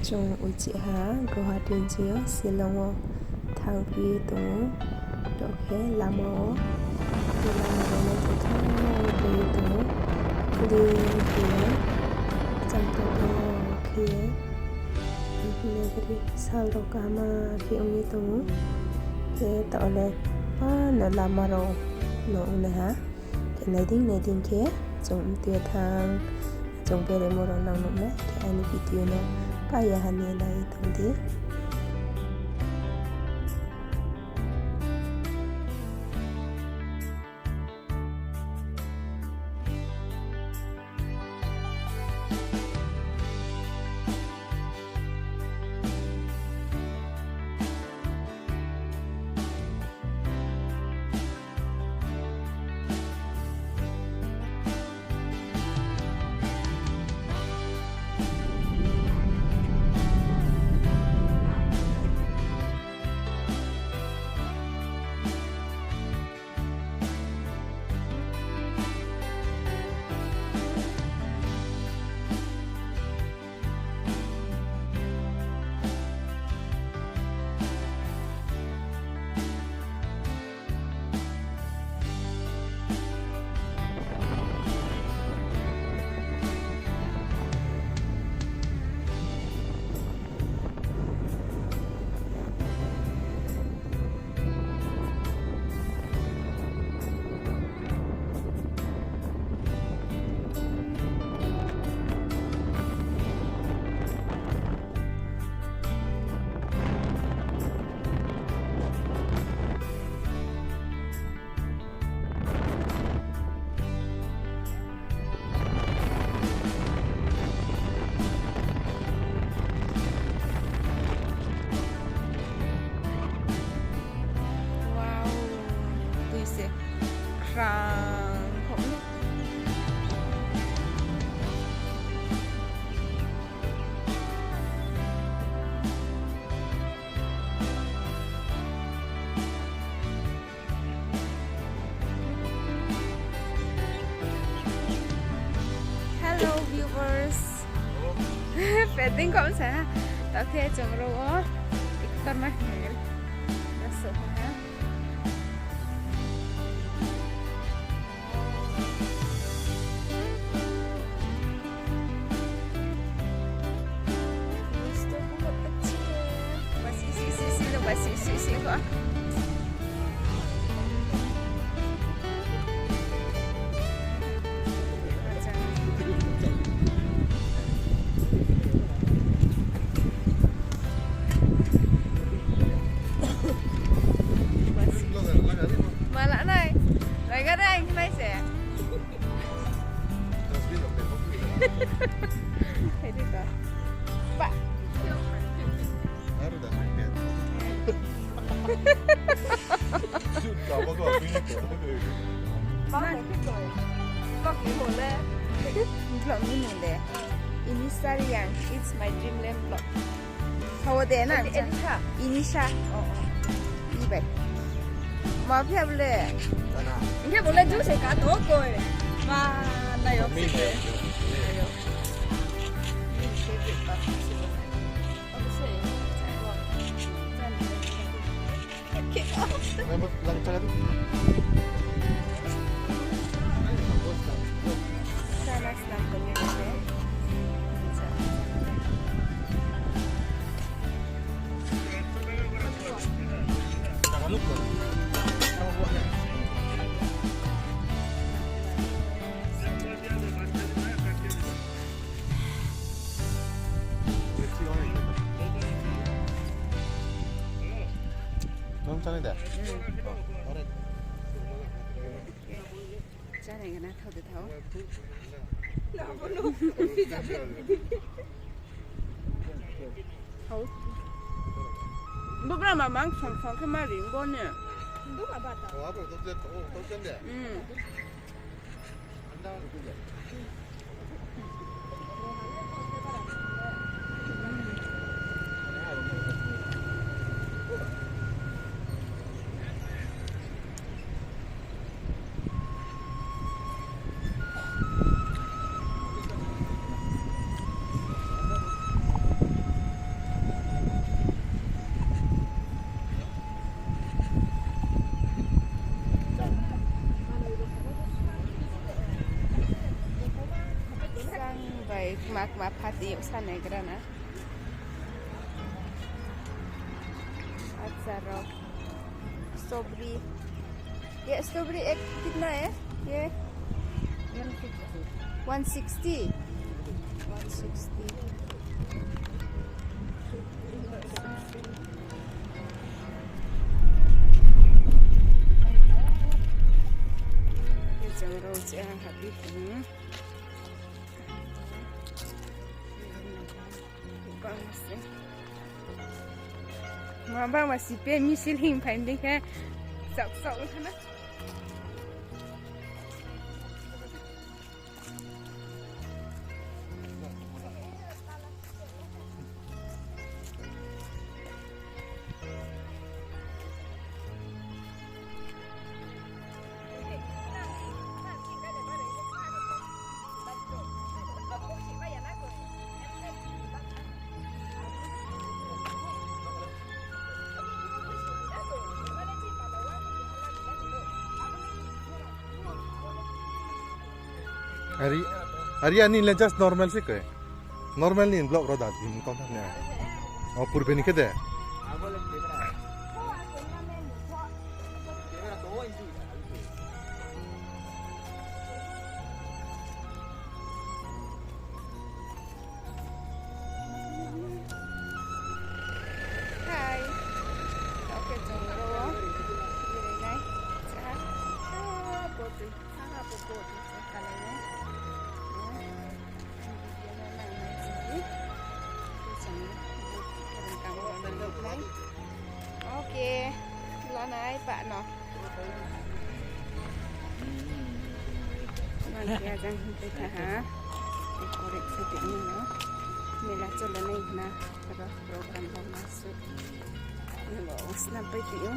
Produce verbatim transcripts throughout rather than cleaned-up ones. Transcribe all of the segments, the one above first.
Chung uchih ha Guwahati ni sing yo Shillong wo thanngphi ye tong ou. Tokhe lama wo, lama rao no joto khe ye tong ou. Clean khe ye, cham to to khe ye, sal rao kaham khe ong ye tong ou. Khe taoh le, a, no lama rao no ong nai ha. Khe naiding naiding khe chung mtui ye thanng, chung beremo rao nang nuh nai, khe aini video no paiya ha ni nai tong di. Wow, tui se khrang kho. Hello viewers. Pending kom sa ha. Tao khe chung ro o. Victor Mahal. Raso ha. Basi, si, si, si, no basi, si, si, ko. Mala nai. Laga dai, nai se. Hai di ka. Ba. Vlog ni mung le. Initial yang, it's my dreamland vlog. Hao de na. Initial. Initial. Oh, oh. Ibai. Ma phi abo le. Hing khe bo le juice ka to koi. Ma nai yo. Nai yo. Nung chánai da? Chánai gana thao de thao. Thao. Bo bra ma mang song song khe ma ring bo ne. Bo ma ba ta. Mak ma phat yo sa nai gra na. Achar rok. Strawberry. Ye strawberry ek kitna hai? Ye? One sixty. One sixty. One sixty. Ye jang rao se ang habi tong. Bang se. Ma bang ma si pe misil hing phai dei khe. Chak chak ong khana. Ari, ari ani le just normal se khe. Normal ni vlog ro da, bini kau na. O, purbe ni khe de. Hi. Okay, chung ro wo berai nai. Cha. Ah, bottle. Ah, bo bottle. Kalai nai. Video no nang nai sini. Chung rung tang ro nai. Okay. Lanai pa no. Mangkhe ajang hingpai tha ha. Korek se tini no. Mela chola nai hna. Aro program rao ma suh. Nbo snam pai tong ou.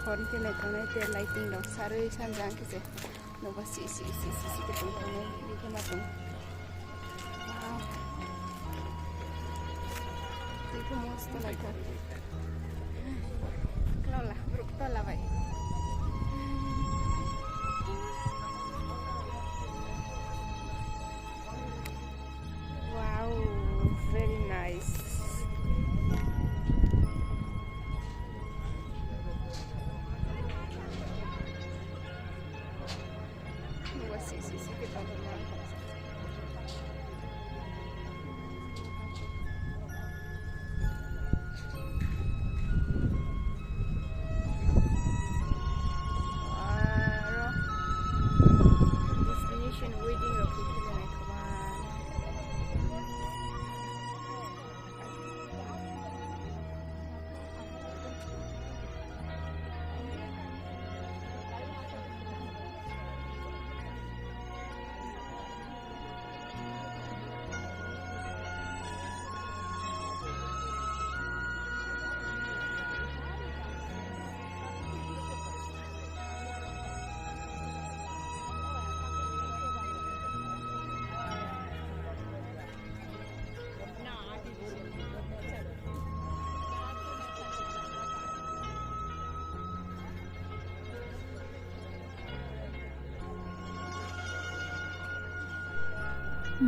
Hor khe naithok nai te lighting rao sarui sanjang khe se. Nbo si, si, si, si, si khe tong tong nai. Bikhe ma tong. Wow. Tei khe mostor naithok. Klola, brouh tola bai. Wow, very nice. Nbo si, si, si khe tong tong nai. Aro destination wedding rao khe khe nai khoma.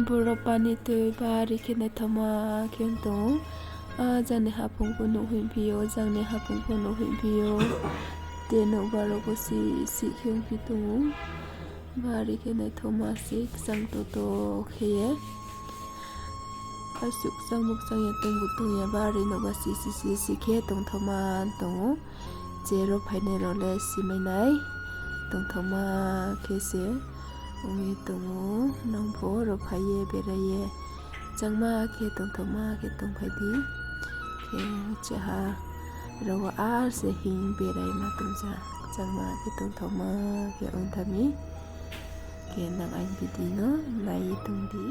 Boro pani tui bari khe naithoma khe ong tong ou. A jani haphung pho nuh hoihphi ou, jang ni haphung pho nuh hoihphi ou. Tei nouhbar rao pho sih sih khe ongphi tong ou. Bari khe naithoma se kchang toto khe ye. Asuh kchang bo kchang ya tong bu tong ya bari no ba si si si si khe tongthoma tong ou. Che ro phainai rao le simai nai. Tongthoma khe se ong ye tong ou. Nang pho ro phai ye berai ye. Changma khe tongthoma khe tongphai di. Khe cheha ro wo ar se hing berai ma tong ja. Changma khe tongthoma khe ong tha mi. Khe nang aini video no nai ye tong di.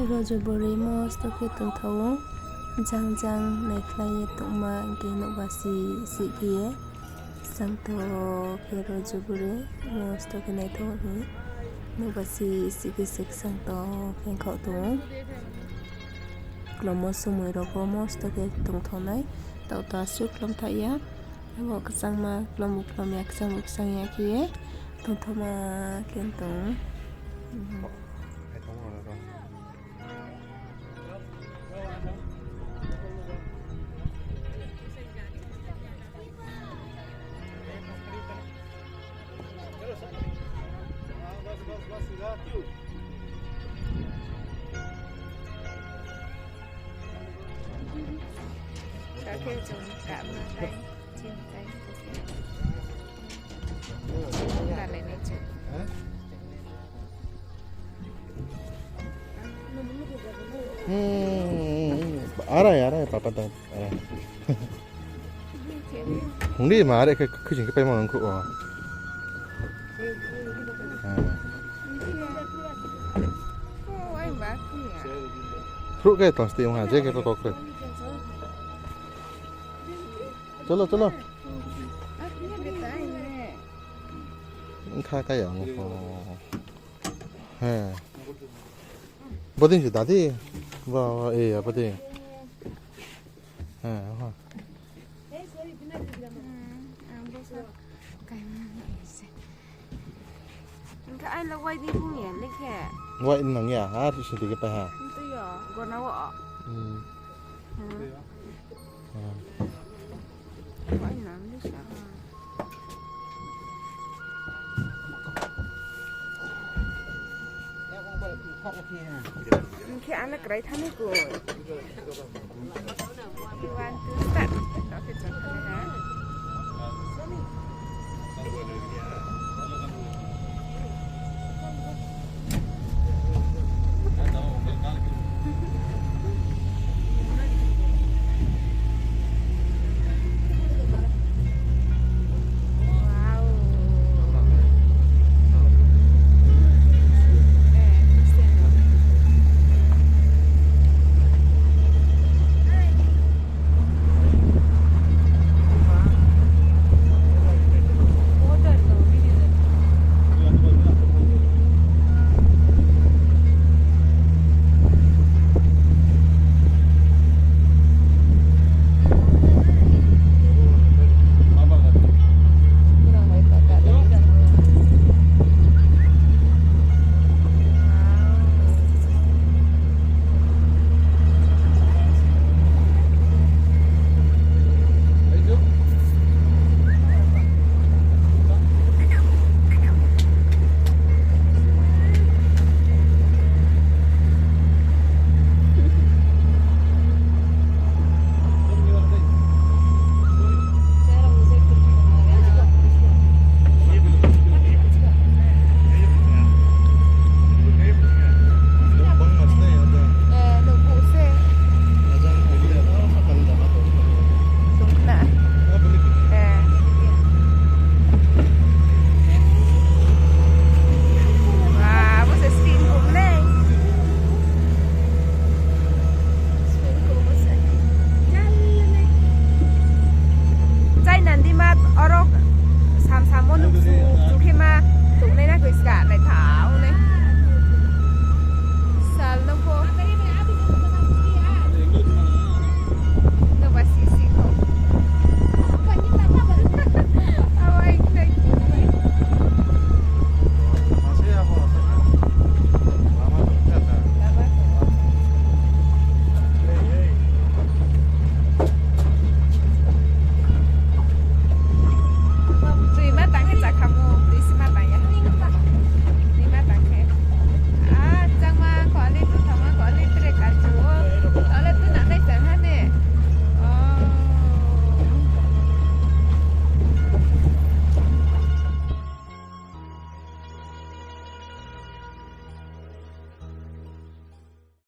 Rojo buri mosto khe tongthao ou, jang jang naikhlai ye tongma hing khe nouhba si si khe ye. Sang to khe rojo buri mosto khe naithao hi. Nouhba si si khe se sang to khe khaoh tong ou. Klomo somoi rao pho mosto khe tongthao nai. Taoh to asuh klomthaih ya. Abo kchangma klombu klom ya, kchangbu kchang ya khe ye tongthaoma khe tong. Hmm, arai, arai, papa tang, arai. Hung di ma, arai khe khuising khe paimo nang khuh o. Khruh khe tong sti ong ha, je khe kok kre. Cholo, cholo. Ongkha kaya ong pho. He. Bodei se dadi. Ba, ba, e, ya, bodei. He, ha. Hingkhe ai lo wai di phung ya, le khe. Wai nang ya, ha, sing tui khe pai ha. Tui yo, gona wo. Hmm. Hmm. Hingkhe ano krai thani koi.